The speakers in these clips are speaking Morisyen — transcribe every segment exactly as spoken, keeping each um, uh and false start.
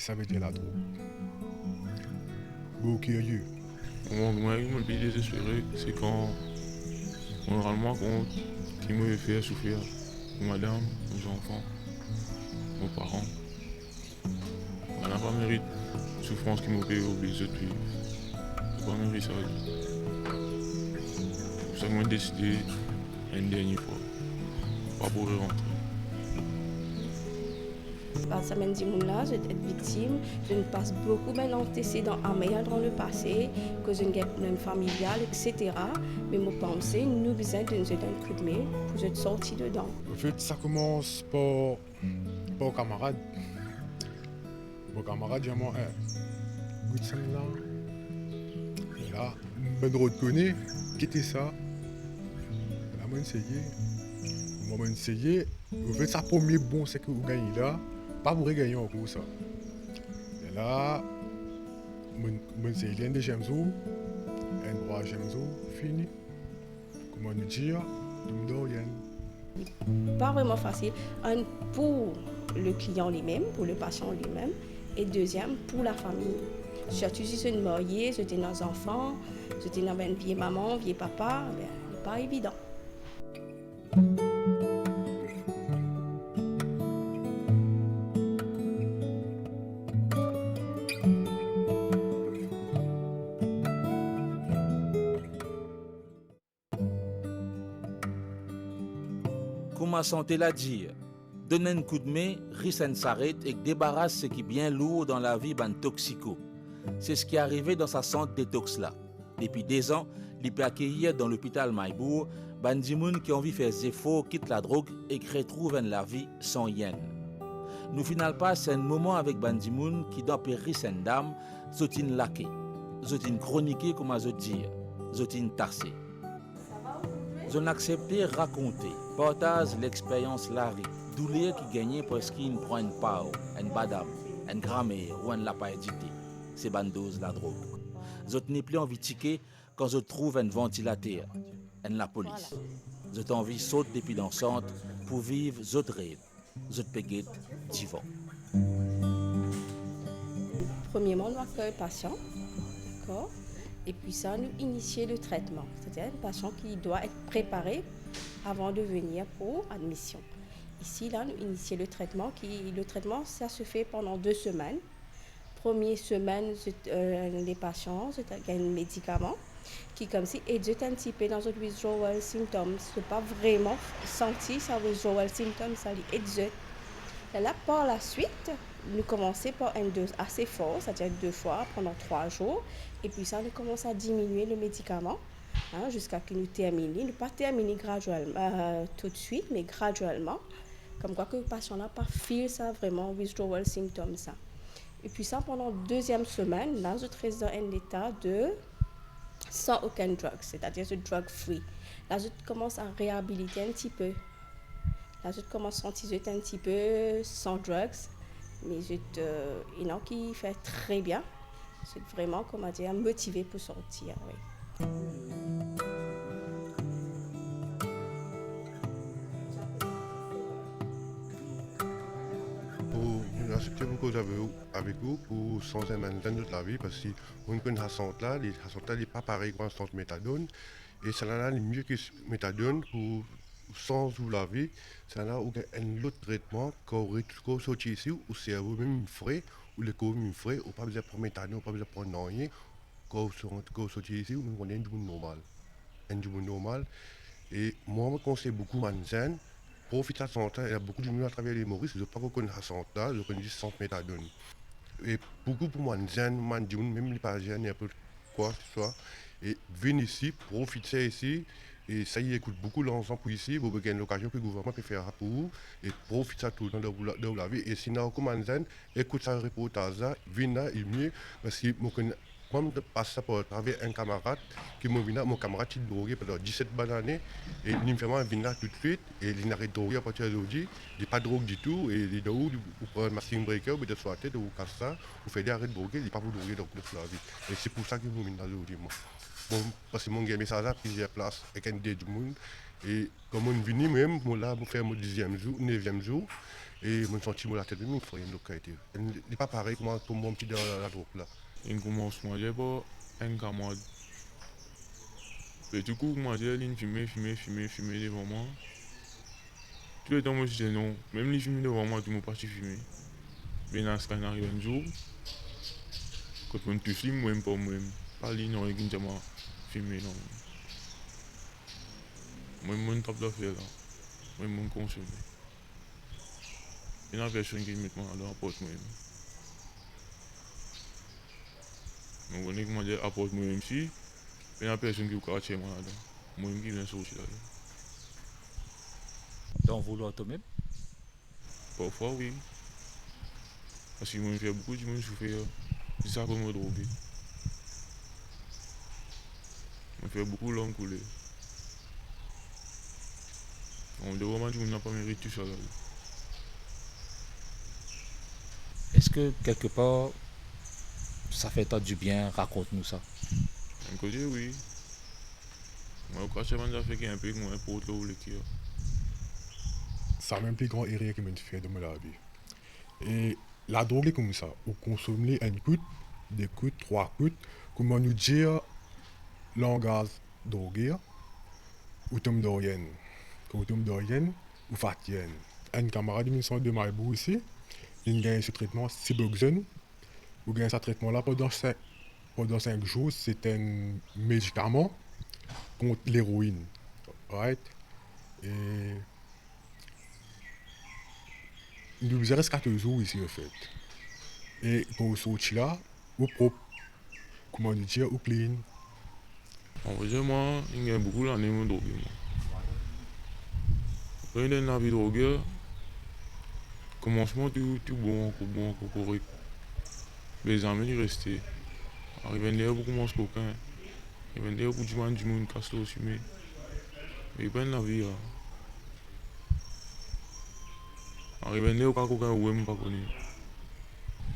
Savedir ladrog. Mo kirie. Moman ki mo pli dezespere, se kan mo rann mwa kont ki mo pe fer soufer mo madam, mo zanfan, mo paran. Bann la pa merit soufrans ki mo pe obliz zot viv. Zot pa merit sa ditou. Pou sa ki mo deside enn dernie fwa, pa pou rerantre. Par sa bann dimoun la, zot et viktim, zot inn pas boukou bann antesedan amer dan lepase, koz zot inn gagn problem familial, et cetera. Me mo panse nou bizin donn zot enn koudme pou zot sorti dedan. Anfet, sa koumans par, par kamarad. Mo kamarad dir mwa, "Eh, gout sann la." E la, bann lot kone, "Ki ti sa?" La, mo inn seye. Mo, mo inn seye. Anfet, sa premie bon seki ou gagn la, pa pou regagn ankor sa. E la, mo, mo inn seye li enn deziem zour, enn trwaziem zour, fini. Kouma nou dir, nou dor bien. Pa vreman fasil, enn pou le klian limem, pou le pasian limem, e deziem pou lafami. Sirtou si zot inn marye, zot ena zanfan, zot ena bann vie mama, vie papa, be, li pa evidan. Kouma sante la dir, donn enn koudme, ris enn saret ek debaras seki bien lour dan lavi bann toksiko. Se seki arive dan sa sant detox la. Depi dezan, li pe akeyir dan lopital Maybour bann dimoun ki anvi fer zefor kit ladrog ek retrouv enn lavi san yen. Nou finn al pas enn moman avek bann dimoun ki dan pe ris enn dam, zot inn lake, zot inn kronike kouma zot dir, zot inn tase. Zot inn aksepte rakonte, partaz lexperyans lari, douler ki gagne parski inn pran enn paw, enn badam, enn gramer ou enn lapay dite, se bann doz ladrog. Zot nepli anvi tike kan zot trouv enn vantilater, enn lapolis. Zot anvi sot depi dan sant pou viv zot rev. Zot pe get divan. Premierman, nou akey pasian, dakor? Epi sa, nou inisie le tretman. Setadir, enn pasian ki dwa et prepare avan de venir pou admision. Isi la, nou inisie le tretman ki, le tretman, sa se fer pandan de semenn. Premie semenn, zot, eh, le pasian, zot gagn medikaman ki koumsi ed zot enn tipe dan zot withdrawal symptoms. Zot pa vreman santi sa withdrawal symptoms la, li ed zot. Lerla, par laswit, nou koumanse par enn doz ase for, setadir de fwa pandan trwa zour, epi sa, nou koumans a diminie le medikaman, hein, ziska ki nou termine li. Nou pa termine li gradual-, eh, toutswit, me gradualman. Koumkwa ki pasian la pa feel sa vreman withdrawal symptoms sa. Epi sa, pandan deziem semenn, la, zot res dan enn leta de san okenn drugs, setadir zot drug free. La, zot koumans a reabilite enn tipe. La, zot koumans santi zot enn tipe san drugs, me zot, eh, ena ki fer tre bien. Zot vreman, kouma dir, motive pou sorti, wi. Pou, nou aksepte pou koz avek ou, avek ou, pou sanz enn bann zenn zot lavi, parski nou konn sa sant la, li, sa sant la, li pa parey kouma sant metadone, e sa la, li mie ki metadone pou sanz ou lavi. Sa la, ou gagn enn lot tretman, kan ou ret-, kan ou sorti isi, ou servo mem fre, ou lekor mem fre, ou pa bizin pran metadone, ou pa bizin pran nanye. Kan ou sort-, kan ou sorti isi, ou vinn enn dimoun normal. Enn dimoun normal. E mwa, mo konsey boukou bann zenn, profit sa sant la. Ena boukou dimoun atraver Lil Moris, zot pa konn sa sant la, zot konn zis sant metadone. E boukou pou bann zenn, bann dimoun, mem li pa zenn, ninport kwa ki swa, e vinn isi, profit sa isi, e sa, li kout boukou larzan pou isi, pou gagn lokazion ki gouvernman pe fer sa pou ou, e profit sa toultan dan ou la-, dan ou lavi. E si ena ankor bann zenn, ekout sa reportaz la, vinn la, li mie, parski mo konn, mwa, mo pas sa par traver enn kamarad, ki mo vinn la, mo kamarad ti droge pandan diset bann ane, e li fer mwa vinn la toutswit, e li aret droge apartir zordi, li pa drog ditou, e li dan ou, ou pran masking breaker, ou met dan so latet, ou kas sa, ou fer li aret droge, li pa pou droge dan lavi. E se pou sa ki mo vinn la zordi, mwa. Bon, parski mo gagn mesaz la plizier plas, ek enn de dimoun, e kan mo vini, mwa mem, mo la, mo fer mo diziem zour, neviem zour, E mo'nn santi mo latet mem inn fre, enn lot kalite. Enn, li pa parey kouma, kouma mo ti dan ladrog la. Enn koumansman, li par enn kamarad. Pe tou kou, kouma dir, linn fime, fime, fime, fime devan mwa. Tou letan mo ti dir non, mem li fime devan mwa tou, mo pa ti fime. Be ziska inn ariv enn zour, kot mo'nn tous li, mwa mem par mwa mem, pa li, nanye ki'nn dir mwa fime, non. Mwa mem mo'nn tap zafer la, mwa mem mo'nn konsome. Pena personn ki met mwa ladan apart mwa mem. Mo kone kouma dir apart mwa mem si, pena personn ki pou kapav tir mwa ladan. Mwa mem ki bizin sorti ladan. T'en vouloir toi-même? Parfwa, wi. Parski mo'nn fer boukou dimoun soufer, zis akoz mo droge. Mo'nn fer boukou larm koule. Mo devan bann dimoun la pa merit tou sa la. Est-ce que quelque part, ça fait toi du bien? Raconte-nous ça. Enn kote, wi. Mwa, ou kapav tir bann zafer ki inpe kouma inport lor ou leker. Sa mem pli gran erer ki mo'nn fer dan mo lavi. E ladrog li koumsa, ou konsom li enn kout, de kout, trwa kout, kouma nou dir langaz droge, ou tom dan ryenn. Kan ou tom dan ryenn, ou fatige. Enn kamarad mwa, li sort de Malbourg isi, linn gagn so tretman Suboxone. Ou gagn sa tretman la pandan sink, pandan sink zour, se enn medikaman kont leroin. Right? E nou bizin res katorz zour isi, anfet. E kan ou sorti la, ou prop. Kouma nou dir, ou clean. Anvre mwa, inn gagn boukou lane mo droge mwa. Apre dan lavi droge, koumansman tou, tou bon, ankor bon, ankor korek. Me zame li reste. Ariv enn ler pou koumans kokin. Ariv enn ler pou dimann dimoun kas lor sime. Me li pa enn lavi la. Ariv enn ler ou kapav kokin ou mem pa kone.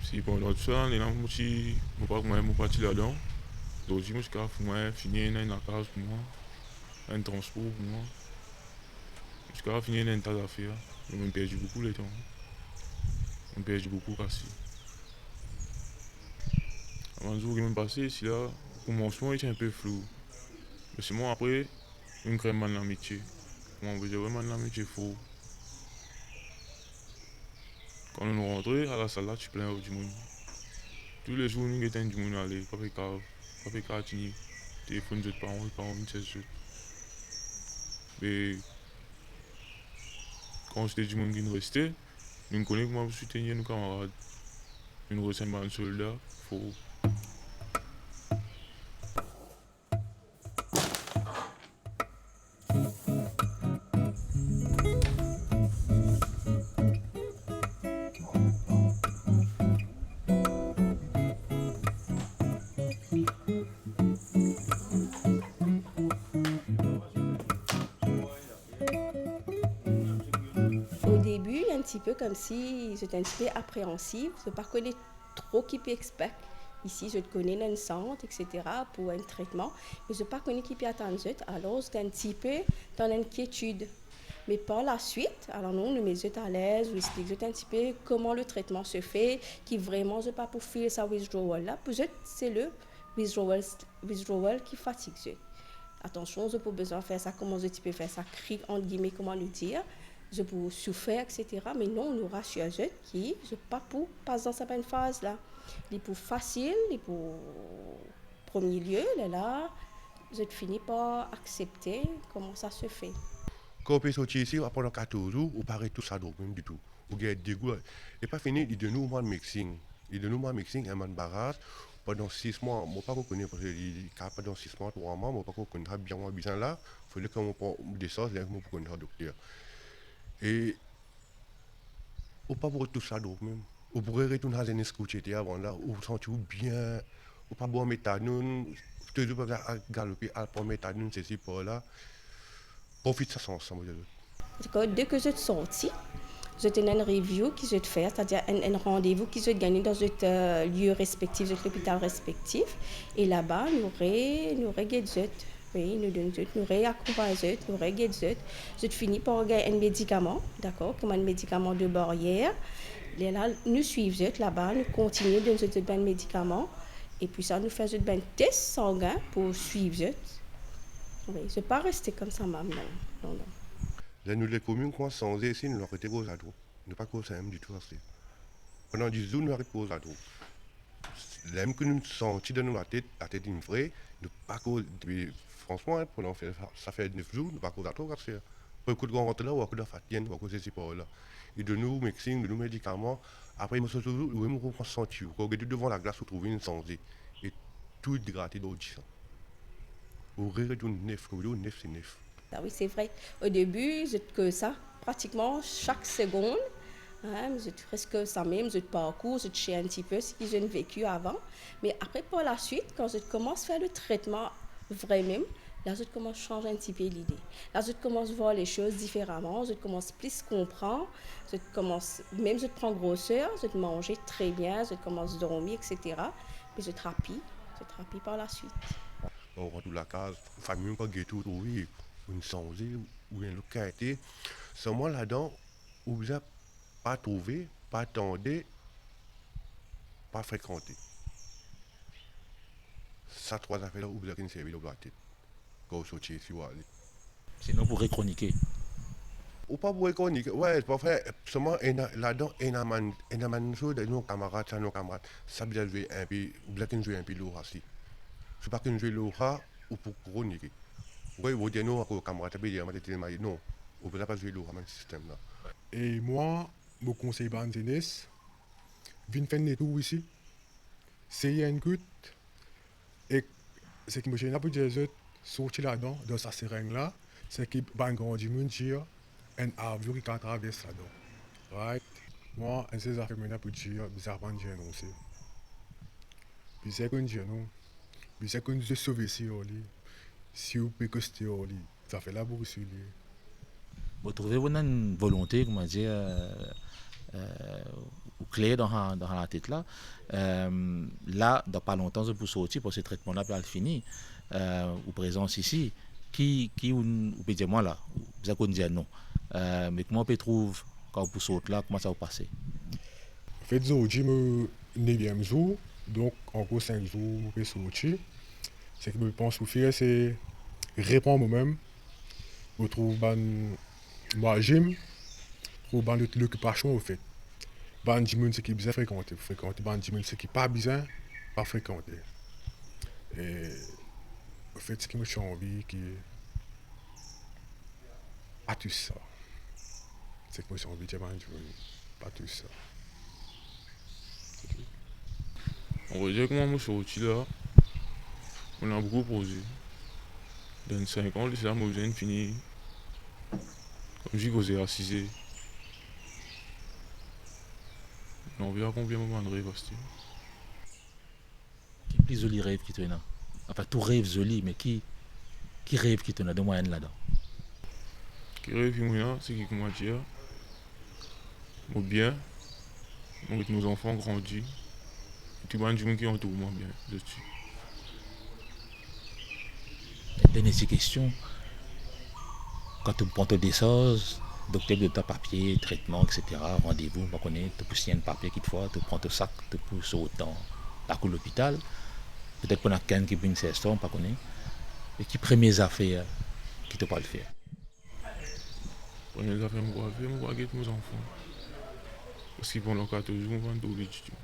Si pandan tou sa lane la, mo ti, mo pa, mo pa ti ladan. Zordi mo ti kapav fini ena enn lakaz pou mwa, enn transpor pou mwa. Mo ti kapav fini ena enn ta zafer. Me mo'nn perdi boukou letan. Mo'nn perdi boukou kas. Bann zour ki mo'nn pase isi la, koumansman li ti inpe flou. Me selman apre, mo'nn kre bann lamitie. Kouma mo dir, bann lamitie for. Kan nou rantre, sa lasal la ti plin ar dimoun. Toulezour nou get enn dimoun ale, pa pe kav, pa pe kav tini telefonn zot paran, zot paran vinn sers zot. Me kan se dimoun ki'nn reste, nou kone kouma pou soutenir nou kamarad. Nou res enn bann solda for. O debi, enn tipe koumsi zot enn tipe apreansif, zot pa kone tro ki pe expect. Isi, zot kone ena enn sant, et cetera, pou enn tretman, me zot pa kone ki pe atann zot, alor zot enn tipe dan lenkietid. Me par laswit, alor nou, nou met zot alez, nou explik zot enn tipe kouma le tretman se fe, ki vreman zot pa pou feel sa withdrawal la. Pou zot, se le withdrawal, withdrawal ki fatig zot. Atansion, zot pou bizin fer sa kouma zot ti pe fer sa kri, ant gime, kouma nou dir, zot pou soufer, et cetera. Me non, nou rasir zot ki zot pa pou pas dan sa bann faz la. Li pou fasil, li pou premie lie, lerla zot fini par aksepte kouma sa se fe. Kan ou pe sorti isi, pandan katorz zour, ou pa retous sa drog mem ditou. Ou gagn degou. E pa fini, li donn ou mwa mixing. Li donn ou mwa mixing, enn mwa baraz, pandan sis mwa, mo pa konn kone, parski li, li kapav pandan sis mwa, trwa mwa, mo pa konn kone sa bien, mwa bizin la, fode kan mo pran desarz, la mo pou kone sa dokter. E ou pa pou retous sa drog mem. Ou pou retourn al zenes kot ou ti ete avan la, ou santi ou bien, ou pa bwar metadone, touzour pa al galope, al pran metadone, sesi, par la. Profit sa sans, sa mo dir zot. Dakor, deki zot sorti, zot ena enn review ki zot fer, setadir enn, enn randevou ki zot gagn dan zot, eh, lie respektif, zot lopital respektif, e laba nou re-, nou reget zot. Wi, nou donn zot, nou reakonpagn zot, nou reget zot. Zot fini par gagn enn medikaman, dakor, kouma enn medikaman de baryer. Lerla nou swiv zot laba, nou kontigne donn zot, zot bann medikaman. Epi sa, nou fer zot bann tes sangin pou swiv zot. Wi, zot pa reste koumsa mem, non, non, non. Ler nou lekomin koumans sanze isi, nou aret koz latrop. Nou pa koz samem ditou ase. Pandan dis zour, nou aret koz latrop. Ler ki nou santi dan nou latet, latet inn fre, nou pa koz, depi, fransman, pandan fer sa, sa fer nef zour, nou pa koz latrop ase. Pou ekout gran rant la, ou ekout dan fatienn, ou ekout sesi par la. Li donn nou mixing, donn nou medikaman. Apre, mo sot zour, ou mem ou koumans santi, ou gete devan laglas, ou trouv inn sanze. E tou degrade dan ou disan. Ou retourn nef, kan ou dir nef, se nef. Ah wi, se vre. O debi, zot koz sa, pratikman sak segonn, hein, zot preske samem, zot parkour, zot share enn tipe seki zot inn veki avan. Me apre, par laswit, kan zot koumans fer le tretman vremem, la zot koumans sanz enn tipe lide. La zot koumans vwar lesoz diferaman, zot koumans plis konpran, zot koumans, mem zot pran groser, zot manze tre bien, zot koumans dormi, et cetera. Me zot happy, zot happy par laswit. Kan ou rant ou lakaz, fami ou pa gete ou, trouve ou inn sanze, ou inn lot kalite. Samem ladan, ou bizin pa trouve, pa tande, pa frekante. Sa trwa zafer la, ou bizin inn servi lor latet. Kan ou sorti isi, ou ale. Sinon pou rekronike. Ou pa pou rekronike. Wi, parfwa, selman ena, ladan ena bann, ena bann soz, ena nou kamarad, sa nou kamarad. Sa bizin zwe enpe, ou bizin zwe enpe lor sa. Si ou pa konn zwe lor sa, ou pou kronike. Wi, ou dir non, akoz kamarad la pe dir mwa, non, ou bizin pa zwe lor sa bann sistem la. E mwa, mo konsey bann zenes, vinn fer enn letour isi, sey enn kout, e seki mo ti ena pou dir zot, sorti ladan, dan sa sereng la, seki bann gran dimoun dir, enn avyon ki kapav travers ladan. Right? Mwa, enn sel zafer mo ena pou dir, bizin aprann dir non ase. Bizin konn dir non. Bizin konn zis sove si ar li. Si ou pe koste ar li, zafer la pou swiv li. Mo trouve ou ena enn volonte, koumadir, euh, euh, ou kler dan sa, dan sa latet la. Euh, la, dan pa lontan, zot pou sorti, parski tretman la pe al fini. Euh, ou prezans isi, ki, ki ou, ou pe dir mwa la, ou bizin konn dir non. Euh, me kouma ou pe trouv, kan ou pou sort la, kouma sa ou pase? Anfet, zordi mo neviem zour, donk ankor sink zour mo pe sorti. Seki mo pans pou fer, se repran momem, mo trouv bann mwazie, trouv bann lot lokipasion, anfet. Bann dimoun seki bizin frekante, frekante, bann dimoun seki pa bizin, pa frekante. E, anfet, seki mo ti anvi ki pa tous sa. Seki mo ti anvi dir bann dimoun, pa tous sa. Se tou. On va dir kouma mo sorti la, mo ena boukou proze. Dan sink an, deza mo bizin fini, koumsi koze asize. Mo anvi akonpli mo bann rev aster. Ki pli zoli rev ki to ena? Anfin, tou rev zoli, me ki, ki rev ki to ena, donn mwa enn ladan. Ki rev ki mo ena, seki koumadir, mo bien, mo get mo zanfan grandi, e tou bann dimoun ki antour mwa bien, zot osi. Enn dernie ti kestion. Kan to pran to desarz, dokter donn twa papie, tretman, et cetera, randevou, pa kone, to pou sign enn papie kitfwa, to pran to sak, to pou sort dan lakour lopital. Petet pou ena kikenn ki pou vinn servi twa, pa kone. E ki premie zafer ki to pou al fer? Premie zafer mo pou al fer, mo pou al get mo zanfan. Parski pandan katorz zour, mo pa'nn dormi ditou.